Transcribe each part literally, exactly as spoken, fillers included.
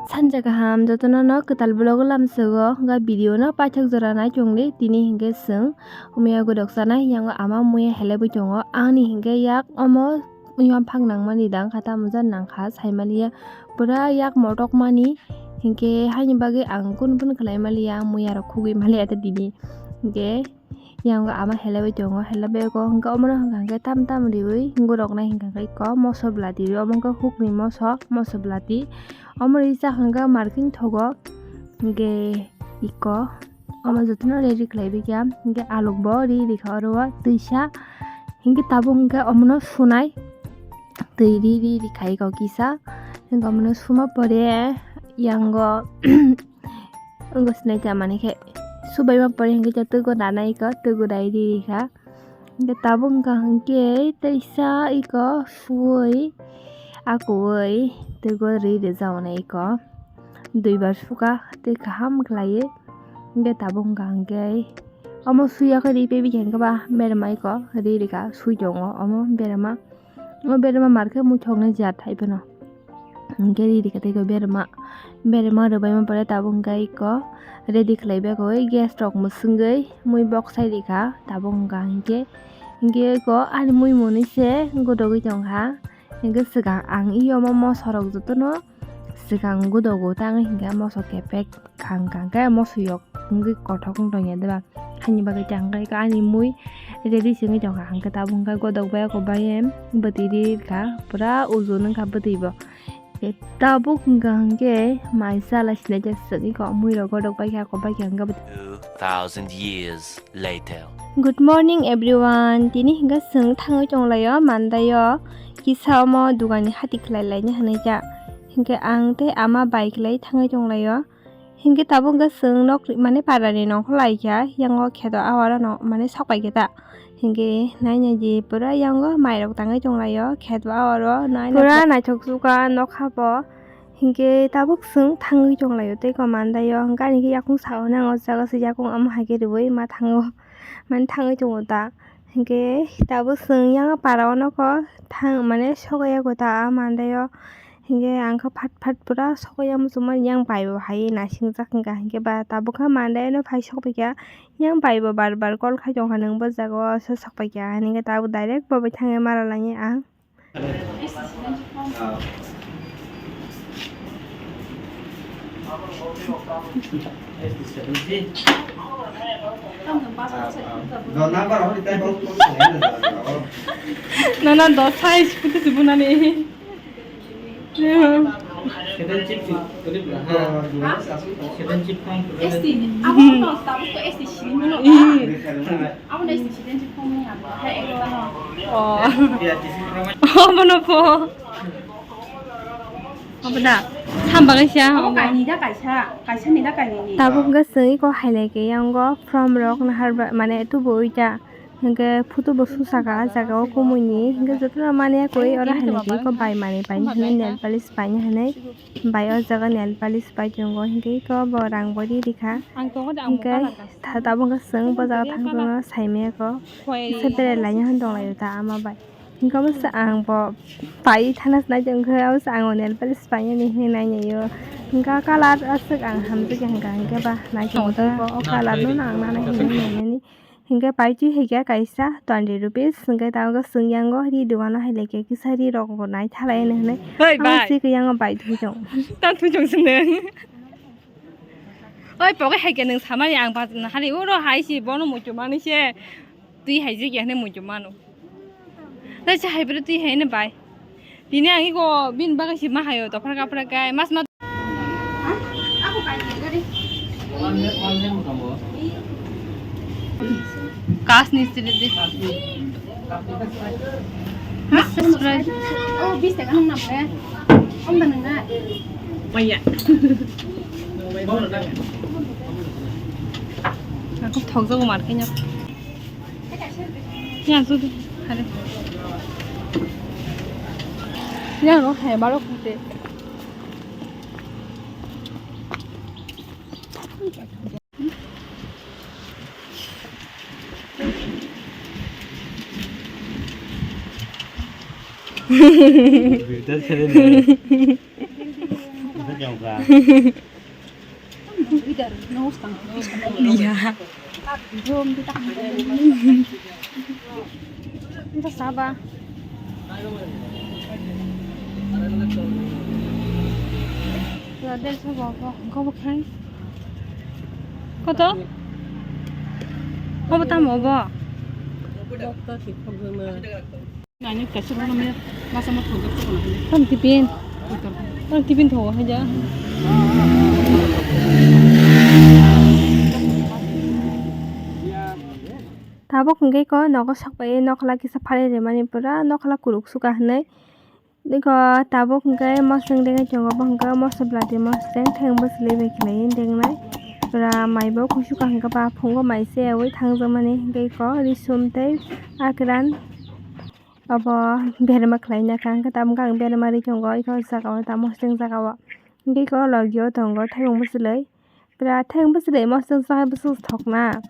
Sanja kaham jotono no kwtal vlog o lamsogo, hwnkhe video no paithak jora nai chwng di. Tini hwnkhe chwng muya godok chanai, yango ama muya helaiwi tongo. Ani hwnkhe yak omo yaphang nangmani dang kha, tamo jan nangkha saimaliya, pura yak motok mani, hwnkhe haini bagwi ang kun kun khlai maliya, muya rok khugwi maliya ta tini. Hwnkhe Yang ama helaiwi tongo, helaiwi ko hwnkhe omono hwnkha hwnkhe tam tam riwi goroknai hwnkha hwnkhe iko moso bwlati ri, omo wngkha hukni moso, moso bwlati. Omo ri chakha hwnkhe marking thogo, hwnkhe iko omo jotono ready khlaiwi kha, hwnkhe alukbo ri rikha oro o twisa, hwnkhe tabuk hwnkhe omono sunai twi ri ri rikha iko kisa, hwnkhe omono suma pore yango. Wngkha sinai ta mani khe subaima pore hwnkhe ta twgo nanai iko, twgo nai ri rikha. Hwnkhe tabuk wngkha hwnkhe teisa iko suwi akuwi twgo ri rijak nai iko. Duibar sukha tei kaham khlaiwi. Hwnkhe tabuk wngkha hwnkhe omo suyakhe ri pebikha hwnkhe ba berma iko ri rikha sui tongo omo berma. O berma markhe muithoknai jat hai phano. Hwnkhe ri rikha tei ko berma, berma rwbaima pore tabuk hwnkhe iko ready khlai bego gas rok mwswngwi mui boksai rikha tabuk hwnkha hwnkhe. Hwnkhe iko ani mui mwnwi se godogwi tongkha. Hwnkhe swkang ang iyo omo moso rok jotono swkang godogo tangwi hwnkhe moso kepek. Khang khang khe moso yok wngwi kothok wng tongya deba. Haini bagwi tei ang khe ani mui ready se wngwi tongkha, hwnkhe tabuk hwnkhe godok bai ako bai em bwtwi ri kha, pura uju wngkha bwtwi bo. Tabuk hwnkha hwnkhe mai chala sinai jak swk iko mui rok godok bai kha, ako bai kha hwnkhe bwtwi. Two thousand years later. Good morning everyone, tini hwnkhe chwng thangwi tonglaio Mandaio, kisa omo dugani hati khlai laina hwnwi kha, hwnkhe ang tei ama bai khlai thangwi tonglaio. Hinkhe tabuk hwnkhe chwng nok ri-, mane parani nongkhor lai kha, yango kheto awaro no mane sok pai khe ta. Hinkhe nai nai di pura yango mai rok tangwi tong lai o kheto awaro nai nai pura naithok sukha nokha bo. Hinkhe tabuk chwng thangwi tong lai o tei ko Mandaio, hinkhe ani khe yakung sao nang o jaga se yakung omo hai khe rwui ma thango mane thangwi tongo ta. Hinkhe tabuk chwng yang para o nokho thang mane sogwi ya kho ta ah Mandaio. Hinkhe ang khe phat phat pura sogwi ya muchungmani yang bai bo hai naising jak wngkha. Hinkhe ba tabuk khe Mandaino phai sogwi kha yang bai bo bar bar call khai tongkha nwng bo jaga o se sokpai kha. Hinkhe tabuk direct bo bai thangwi mara langya ang. Nana dos size kutu si bunani. Seven chip si, seven chip phone. S T, abo no, abo no S T sini mono. Ih. Abo no S T sini phone ni abo. Hai, ekta no. Oh. Abo no po. Abo da. Sambang kaisa. Abo kaini da kaisa, kaisa ni da kaini ni. Tabuk hwnkhe chwng iko hailai khe yango from rok nahar ba, mane tubu oita. Hwnkhe photo bo susa kha ah jaga o kumui ni. Hwnkhe jotono mani ya koi oro hai nai khe iko bai manwi paina hinwi nail polish paina hinwi. Bai o jaga nail polish pai tongo, hinkhe iko bo rang bo ri rikha. Hinkhe ta-, tabuk hwnkhe chwng bo jaga thang thangno saimaya kho. Kisa berai laina hwn tong lai o ta ama bai. Hinkhe omo se ang bo pai thana se nai tong khe, omo se ang o nail polish painani hinwi nai nai o. Hinkhe o colour aswk ang hamjak ya hinkha, hinkhe ba nai tong tei bo o colour no ang nanai hinwi nai nani. Hinkhe pai twi hai khe kaisa twenty rupees, hinkhe tabuk chwng yango ri dogano hai lai khe kisa ri rok bo nai thalai hinwi hinwi. Hoi, ang bai. Swi khe yango bai thwi chong. Ta thwi chong sinde. Oi, poke hai khe nwng samani ang ba hari oro hai si bono muitu mani se. Twi hai je khe hinwi muitu mano. Ta se hai bro twi hai ne bai. Tini ang iko bini bagwi se ma hayo, dophra kaphra kai, mas ma. Kas ni sini di. Sprite. Oh, bis taka nang nang. Om da nang na. Maya. Aku thok jago mar kenya. Ya, sudu. Hare. Ya, no, hai, baro kute. Ya. Itu saba. Ya, deh, coba apa? Kau bukan? Kau tahu? Kau tahu mau apa? Dokter sih, problema. Tam tipin. Tam tipin tho haja. Tabuk hwnkhe ko nogo sokbai nokla kisa phalwi rimani pura nokla kuruk suka hinwi. Iko tabuk hwnkhe moseng dengwi tongo bo hwnkhe moso bwladi moseng theng bwswlwi bai khlaiwi dengnai pura maibo kusuka hwnkhe ba phungo mai se yaui thangjakmani hwnkhe iko risum tei akran. Obo berma khlai nai kha, hwnkhe tamo khe ang berma ri tongo, iko o jaga o tamo hostel jaga o. Hwnkhe iko o logi o tongo thaibung bwswlwi. Pura thaibung bwswlwi mostel chahai bwswk thokna.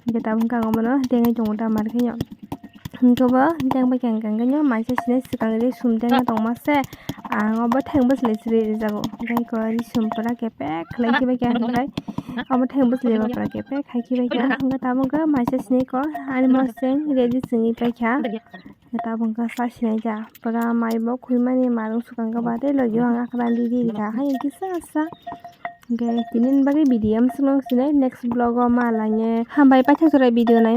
Hwnkhe tamo khe ang omono dengwi tongo da mar khe. Hwnkhe bo deng bai khe ang khe maisa sinai swkang ri sum dengma tongma se. Ang obo thaibung bwswlwi se ri rijago. Hwnkhe iko ri sum pura khe pek khlai khe bai khe ang khai. Obo thaibung bwswlwi bo pura khe pek khai khe bai khe. Hwnkhe tamo khe maisa sinai ko ani mostel ready chwngwi pai kha. Tabuk khe sa sinai ja. Pura mai bo khwi mani marung swkang khe ba tei logi o ang akran di di rikha. Hai kisa sa. Hwnkhe tini ni bagwi video amswk nang sinai next vlog o ma lainai. Hambai paithak jora video nai.